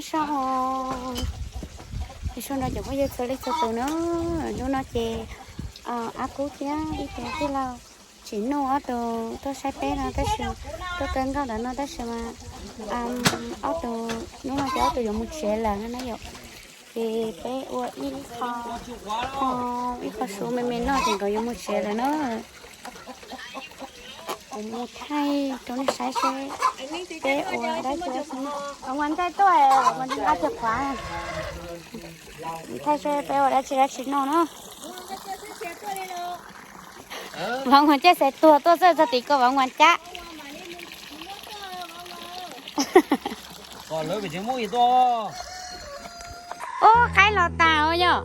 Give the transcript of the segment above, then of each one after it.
Soj, soj nrog cov phooj ywg txhua leej txhua tus na. Hnub no ces Ab Kub thiab ib tug tij laug Tsim Nuj ob tug tuaj saib peb no tab sis tuaj kaw nkauj ntawm no tab sis mas ob tug, hnub no ces ob tug yuav mus tsev lawm no na yom. Ces peb ua ib qho, ib qho su me me noj ces nkawd yuav mus tsev lawm na. Kuv mus thaij rau nej saib seb peb ua dab tsi dab tsi. Vam Nkuas ntshai tuaj, Vam Nkuas nqa chìa khóa. Thaij seb peb ua dab tsi dab tsi noj na. Vam Nkuas caij xav tuag tuaj txog tim ko Vam Nkuas cab. Ub, qaib los tas yom.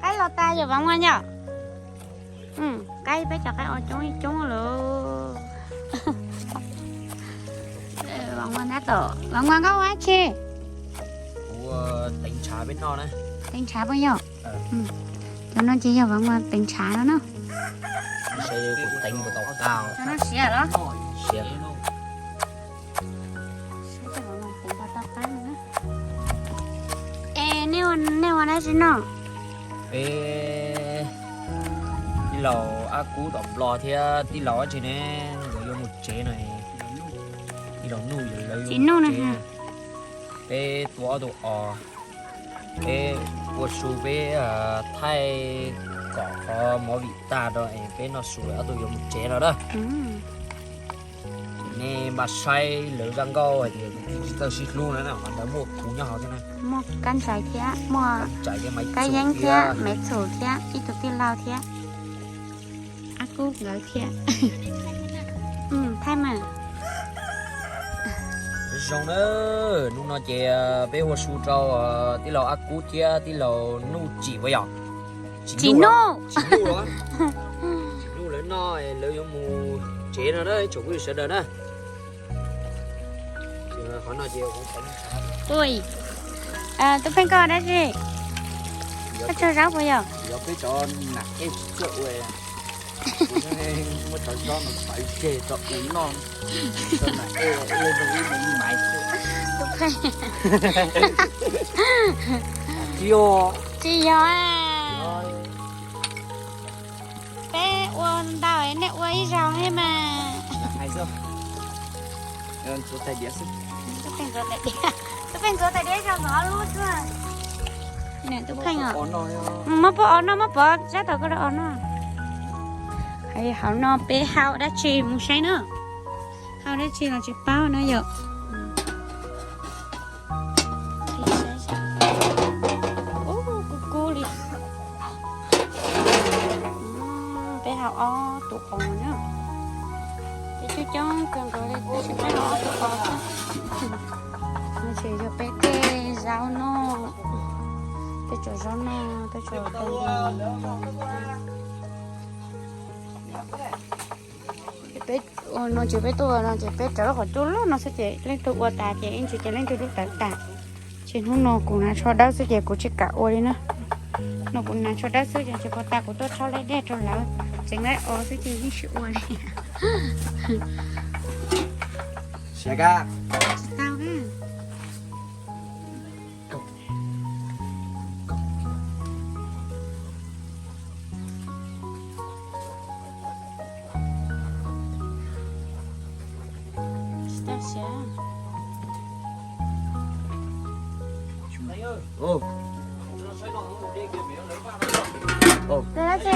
Qaib los tas yom Vam Nkuas yom. Qaib, peb cov qaib os coob coob lawm. Vam Nkuas tab tom, Vam Nkuas koj ua dab tsi? Kuv teev ntshav peb noj na. Teev ntshav puas yog? Cov no ces yog Vam Nkuas teev ntshav no na. Kuv teev puas tau qab. Cov no siav los? Siav. Es nej ua dab tsi noj? Peb tij laug Ab Kub tom Nplog thiab tij laug dab tsi ne, nkawd yuav mus tsev no. Tij laug Nuj, Tsim Nuj no. Peb tua ob tug os, peb ua su peb thaij kom qhov movie tag rau es peb noj su ob tug yuav mus tsev no na. Nej mam saib lawv zaj nkauj hais tias tsis txawj sib hlub na, qhov ntawd muaj kuv nyob hauv thiab na. Muaj Kab Ntsais thiab, muaj Kab Yeeb thiab, Maiv Txhum thiab, ib tug tij laug thiab, Ab Kub nkawd thiab. Thaij mas. Zoo na, hnub no ces peb ua su rau tij laug Ab Kub thiab tij laug Nuj Tsim puas yog? Tsim Nuj. Tsim Nuj los? Tsim Nuj lawv noj, lawv yuav mus tsev no na, ib tsoom phooj ywg sawv daws na. Ui, Tub Pheej koj dab tsi? Koj tsau zaub puas yog? Yog peb cov nam ej tsis txawj ua, kuv muab cov zaub no paiv tseg rau kuv noj, cov nam ej ua rau wb mus maiv xwb. Tub Pheej. Tsis yog. Tsis yog. Peb ua ntau nej ua ib zaug thiab mas. Tub Pheej ntxuav tais diav, Tub Pheej ntxuav tais diav ib zaug ntxov lub xwb. Tub Pheej os. Muab pub os noj, muab pov sab tom ko rau os noj. Hauv no peb hau dab tsi mus saib na. Hau dab tsi los tsis paub na yom. Ub, kub kub li. Peb hau ob tug qos na. Peb coob coob kawg nkaus li tab sis peb hau ob tug qos xwb. No ces yog peb tej zaub noj, peb cov zaub noj, peb cov zaub noj. Peb ua no ces peb tuaj no ces peb rawv lub qhov cub loj no xwb ces leej twg ua tas ces ib ntsis ces leej twg lub tawv tas. Ces hnub no kuv hnav tsho dawb xwb ces kuv tsis kam ua li na. No kuv hnav tsho dawb xwb ces tsis puas tas kuv tuaj rhaub laib dej rau lawv tseev laib os xwb ces yeej tsis ua li. Siav kab. Tsis tau kab. Tsis tau siav. Ua dab tsi?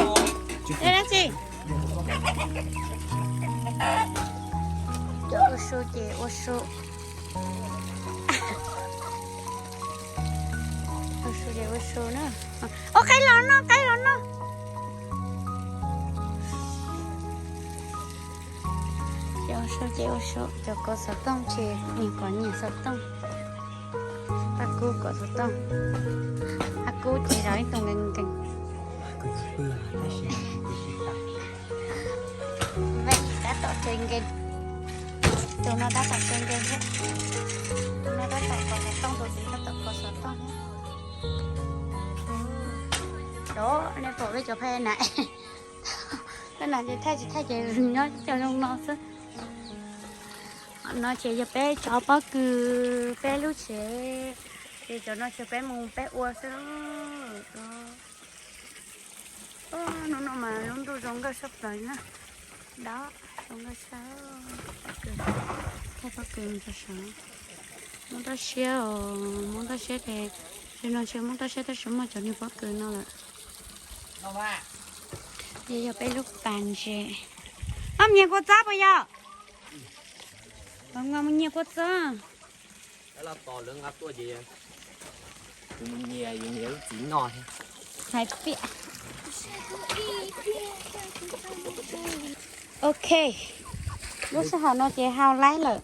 Ua dab tsi? Cov ua su ces ua su. Ua su ces ua su na. Ua qaib los noj, qaib los noj. Ces ua su ces ua su, cov kos xov tooj ces nyias kov nyias xov tooj. Paj Kub kov xov tooj. Paj Kub ces zov ib tug nkees nkees. Tab tom tsev nkees. Tus no tab tom tsev nkees thiab. Tus no tab tom kov xov tooj, tus txiv tab tom kov xov tooj thiab. Los nej pom peb cov phaij na. Peb na ces thaij tsis thaij ces nyob cov zoo no xwb. No ces yog peb cov pob kws peb lub tsev, ces cov no ces peb mus peb ua xwb. Hnub no mas lub ntuj zoo nkauj sab plaws na, dob zoo nkauj sab. Thaij pob kws mus rau saud. Hmoob toj siab os, Hmoob toj siab ces, zaum no ntshe Hmoob toj siab tab sis muaj cov niag pob kws no lawm. Yog peb lub pas ntses. Ob nyias kua txob puas yog? Nyias kua txob. Hais tias, ok, lub sij hawm no ces hau laib lawm.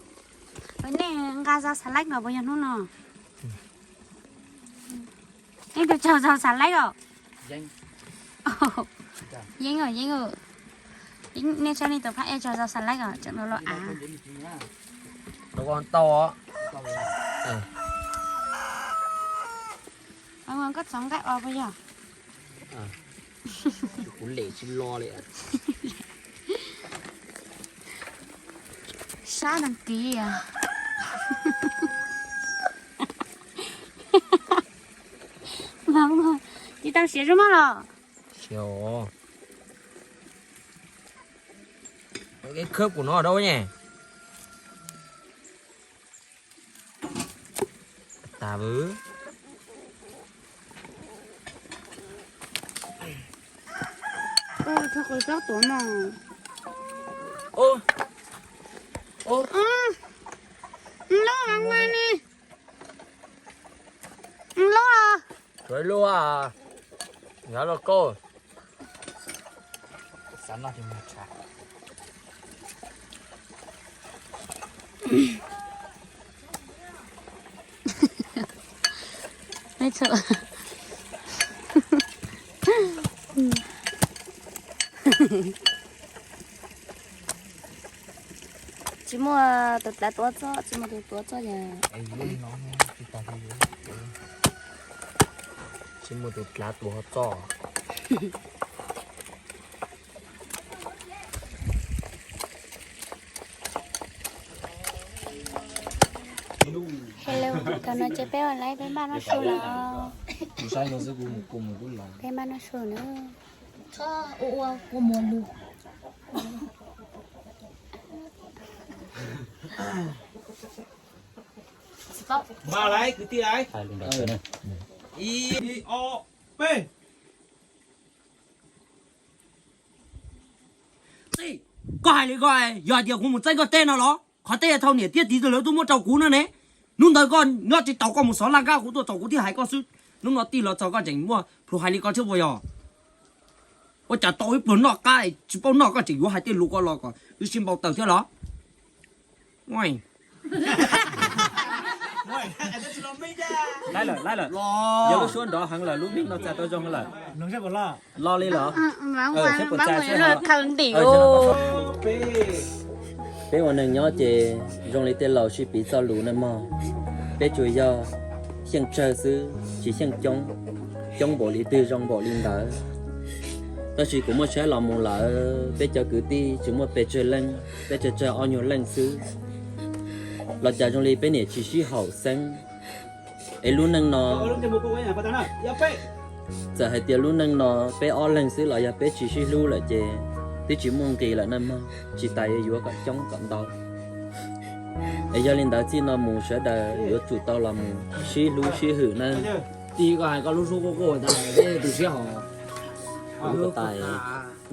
Nej nqa zog xav laib os puas yog hnub no? Nej tus tsaug zog xav laib os. Yeeb os, yeeb os. Nej tsaib nej tus phab ej tsaug zog xav laib os, tseem los los av. Koj txhoov nqaij os puas yog? Kuv lem tsis lo li. Sab neeg kiv. Tsis tau siav zoo mog los? Siav os. Khawb kuv no dab nyem. Tas vwm. Txhob qhov tsob tuav mog. Lub mas nqa ni. Lub los. Lub los koj. Tsis muaj tus dlav tuav txob, tsis muaj tus tuav txob yog. Tsis muaj tus dlav tuav txob. Hello, thaum no ces peb ua laib peb npaj noj su lawm. Peb npaj noj su na. Npaj lawm kwv tij lawm. Ib, ob, peb. Txij, koj hais li ko, yog hais tias kuv mus txeeb koj tej no los? Qhov tej thaum niam thiab txiv lawv tuaj muab rau kuv no ne. Hnub ntawd koj nyob tsis tau, koj mus xov laj nkaj kuv tuaj txog kuv thiaj hais koj xwb. Hnub no tij los txog koj tseem muaj plhus hais li ko thiab puas yog? Ua cas tau ib pluag noj qab tsis paub noj koj tseem yuav hais tej lus ko los kom wb sib npau taws thiab los? Laib lawm, laib lawm. Yog lub suab nrov heev lawm, lub meej no txais tau zoo lawm. Lo li los? Peb ua neeg nyob ces zoo li tej laus sib piv txoj lus na mog. Peb tsuas yog xyeej tsawg xwb, tsis xyeej coob. Coob npaum li twg zoo npaum li ntawd. Tab sis kuv muaj saib los mus lawm, peb cov kwv tij tsis muaj pes tsawg leej, peb tsawg tsawg ob nyuag leej xwb. Los cas zoo li peb niam tsis sib haum xeeb. Es lub neej no txawm hais tias lub neej no peb ob leeg xwb los yog peb tsis sib hlub lawm ces twb tsis muaj nqis lawm na mog, tsis tas yuav yuav kom coob kom ntau. Es yog li ntawd txij no mus sawv daws yuav tsum tau los mus sib hlub sib hwm na. Tij, koj hais koj lub suab quaj quaj tas, tus siab hos. Kuv tais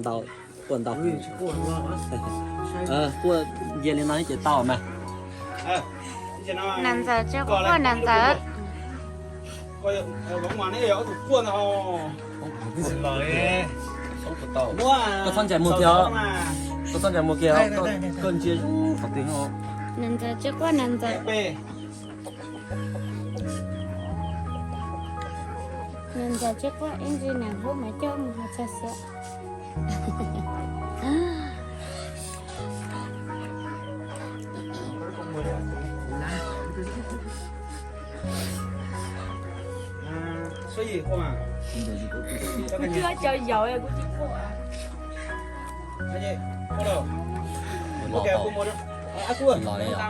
ntau, quaj ntau. Quaj ntsia li no ces tau mas. Nas ntxawm tsis quaj, nas ntxawm. Koj txhob ncaim mus kiag, koj txhob ncaim mus kiag, koj ntsia qhov twg no. Nas ntxawm tsis quaj, nas ntxawm. Nas ntxawm tsis quaj, ib ntsis nas hlub mas coj mus ho txog xwb. Kuv tsis ua cov yaus, kuv tsis quaj. Los li os.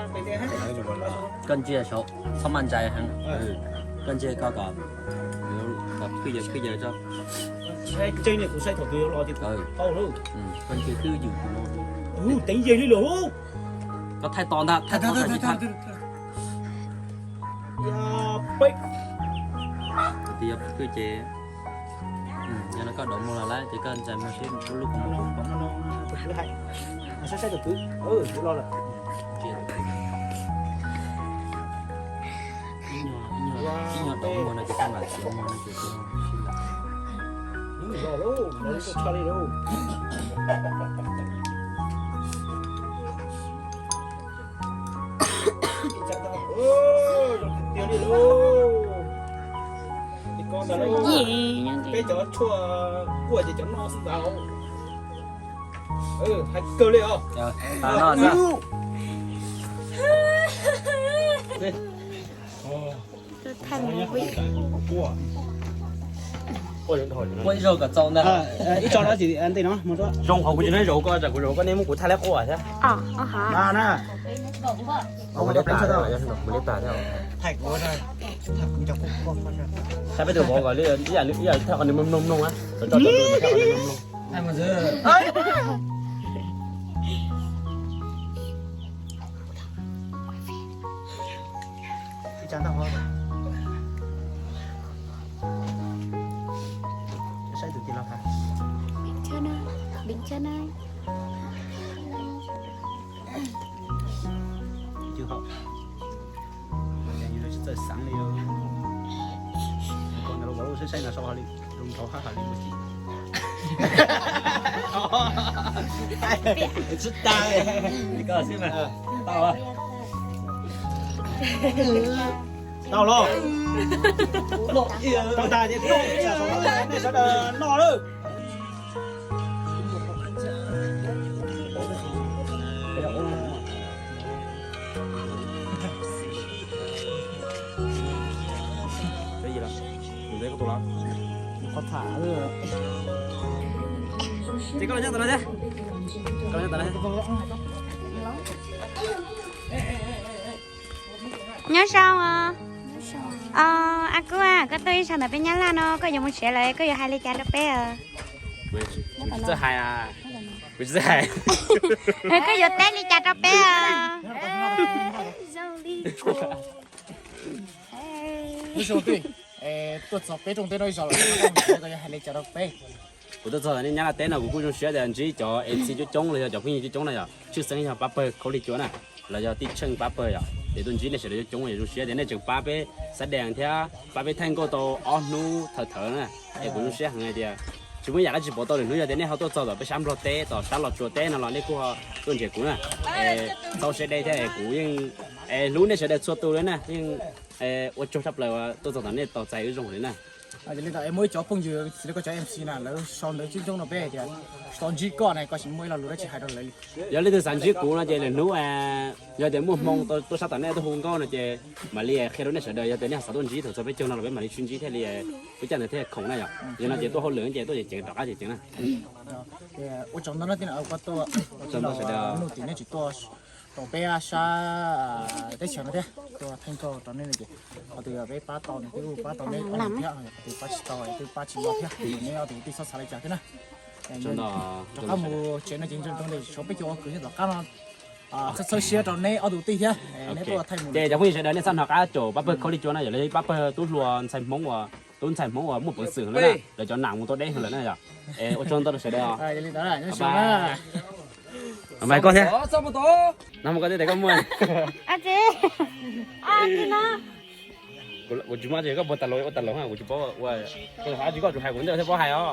Koj ntsia saud, txhob maj ntsais heev. Koj ntsia koj kom, kom khwj yaws khwj yaws tso. Koj ntsia khwj ywm no. Koj thaij to ntag, thaij to ntag tsis thaij. Tus twg yog khwj ces, yog no koj dob muag los lawm ces koj ntsais muag seb lub lub koj mus tus poob. Saib saib tus kwv, lo lawm. Ib nyuag dob muag no ces koj mam txiav muag no ces Peb cov tshuaj kuaj ces cov no xwb ntag. Hais kawg li os. Ua ib zaug kom txaus ntag. Ib co no, ntej no zoo qhov kuv tsis nyob zaum koj, tsam kuv zaum koj nej muab kuv thaij leb quaj thiab. Thaij peb tus vauv kom ib yam li thaij qhov nws mloog mloog mloog na. Saib tus tij laug hais. Yus hom, yus tsis txawj xav li. Koj ntawd los saib saib no sau hais li, zoo nraug haj hais li ua ci. Tsis tas li. Koj xwb mas. Tau. Tau los? Tau tas ces nej sawv daws noj lawm. Ces koj los nyob tom no thiab. Koj los nyob tom no thiab. Nyob zoo os. Os, a Kub, koj tuaj ib zaug ntawm peb Nyab Laj no koj yuav mus tsev lawm, koj yuav hais li cas rau peb? Kuv tsis txawj hais. Koj yuav teb li cas rau peb? Tuaj txog peb rooj teb no ib zaug lawm, koj yuav hais li cas rau peb? Kuv tuaj txog nej Nyab Laj teb no kuv kuj zoo siab tias ntsib cov MC coob coob los yog cov phooj ywg coob coob na yom. Tshwj xeeb yog pab pawg Khaub Lig Cua na, los yog tij Tsheej pab pawg yom, ces tuaj ntsib nej sawv daws coob coob, zoo siab tias nej tseem pab peb xab dees thiab pab peb thaij nkauj tau ob hnub thawv thawv na. Es kuv zoo siab heev hais tias tsis muaj yam dab tsi pov tau lwm hnub yog tias nej ho tuaj txog tom peb sab Nplog teb, tom sab Los Tsuas teb no los nej kuj ho tuaj nrhiav kuv na. Es txaus siab deb thiab es kuv yeej hlub nej sawv daws txhua tus li na, yeej ua tsaug tshaj plaws uas tuaj txog tom nej tau txais wb zoo li na. Yog li ntawd muaj ib cov phooj ywg xws li koj cov MC na lawv sau ntawv coob coob rau peb tias tsis tau ntsib koj na, koj tsis muaj ib lo lus dab tsi hais rau lawv li? Yog leej twg xav ntsib kuv no ces lwm hnub yog tias muaj hmoo tuaj sab tom nej tuaj hu nkauj no ces mam li qhia rau nej sawv daws, yog tias nej xav tuaj ntsib thaum txog peb caug no los peb mam li sib ntsib thiaj li, peb caj ntawd thiaj khoom na yom. Yog no ces tuaj hauj lwm ces tuaj ceev ceev rov qab ces ceev na. Ua tsaug ntau na, nuj tim nej tsis tuaj rau peb sab teb chaws no thiab tuaj thaij nkauj rau nej no ces qhov twg yog peb pab tau nws twb pab tau neb thiab, qhov twg pab tsis tau twb pab tsis tau thiab, neb ob tug twb txhob xav li cas thiab na. Rov qab mus tsev no ces nco ntsoov tias tshuav peb caug ua kwv thiab tom qab no txhawb txhawb siab rau neb ob tug tij thiab. Neb tuaj thaij mus ces cov phooj ywg sawv daws nej txhob hnov qab caum pab pawg Khaub Lig Cua na yom, lawv yog ib pab pawg tub hluas ntxhais Hmoob uas, tub ntxhais Hmoob uas muaj peev xwm lawm na, lawv cov nam mus tau deb heev lawm na yom. Ua tsaug ntau rau sawv daws os. Mas koj thiab. No mas koj thiab, koj muaj. Kuv tsis muaj, koj puas tas los ua tas los, kuv tsis paub ua, koj tsis koj tsuas hais kuv ntej thiaj paub hais os.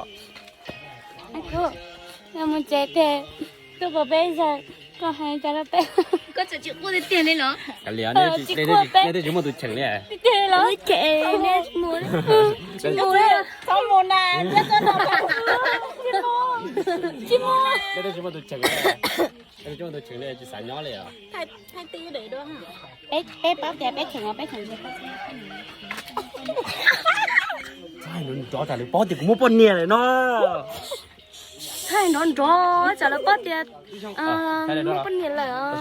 Koj mus tsev tiag, tuaj pom peb zag, koj hais cas rau peb? Koj tseem tsis quaj tiag tiag li los? Kav liam, nej twb tsis muaj tus cheem li. Tiag los? Tsis mus na. Tsis mus. Nej twb tsis muaj tus cheem li. Nej twb tsis muaj tus cheem li, tsis xav nyob li os. Peb paub tias peb cheem, peb cheem. Txhob hais nrov tas, lawv paub tias kuv muaj poj niam lawm no. Thaij nrov nrov tsam lawv paub tias muaj poj niam lawm.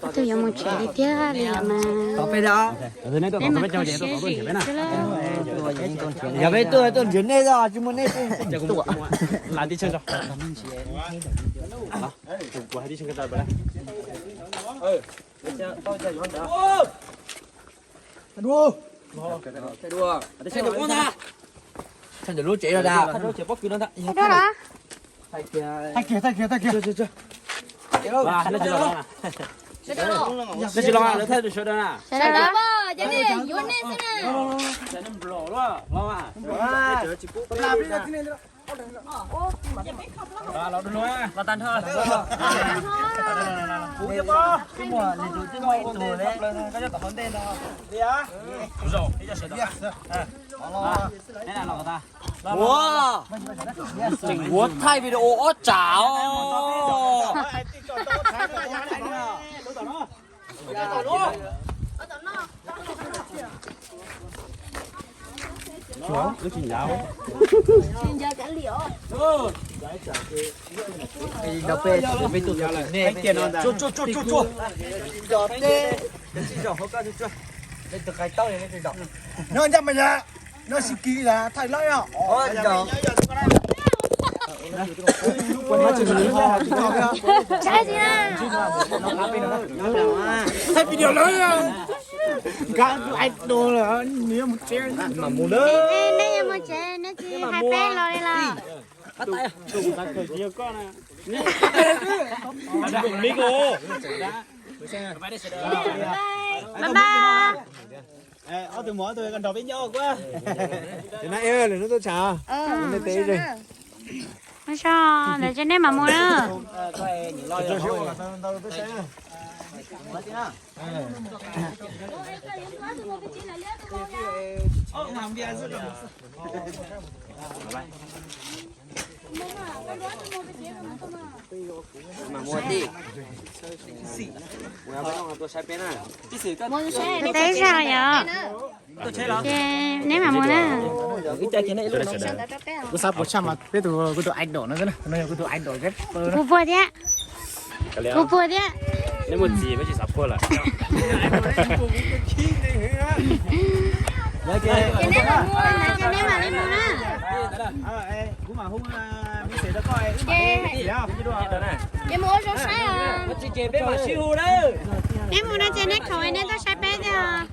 Tus yuav mus tsev li thiab li mas. Peb mus tsev li thiab. Yog peb tuaj tuaj nrhiav nej, tsis muaj nej tuaj. Thaij ntawm lub tsev no da. Thaij kiag, thaij kiag, thaij kiag. Tsis los, lawv thaij sawv daws na. Ua, tseem ua thaij video ob tsam os. Nyob ncaj mas yog, nyob sib kis yog thaij lawm os. Thaij video lawm, nkag tus idol lawm, nws yuav mus tsev. Neb yuav mus tsev, neb tsis hais peb los li los? Bye bye. Ob tug mus, ob tug nrog peb nyob kuv. Ces no lwm hnub tuaj tsham. Ua tso, ntawd ces nej mam mus na. Mas muaj tij, ua peb no tuaj saib peb na. Peb zaj yom. Ces neb mam mus na. Kuv xav puas tshaj mas peb tus, kuv tus idol no xwb na, no yog kuv tus idol. Kuv puas thiab. Kuv puas thiab. Neb muaj txiv peb tsis xav puag lawm. Ces neb mam mus, ces neb mam li mus na. Ces mus ua zoo saib os. Neb mus no ces neb khoom neb tuaj saib peb thiab.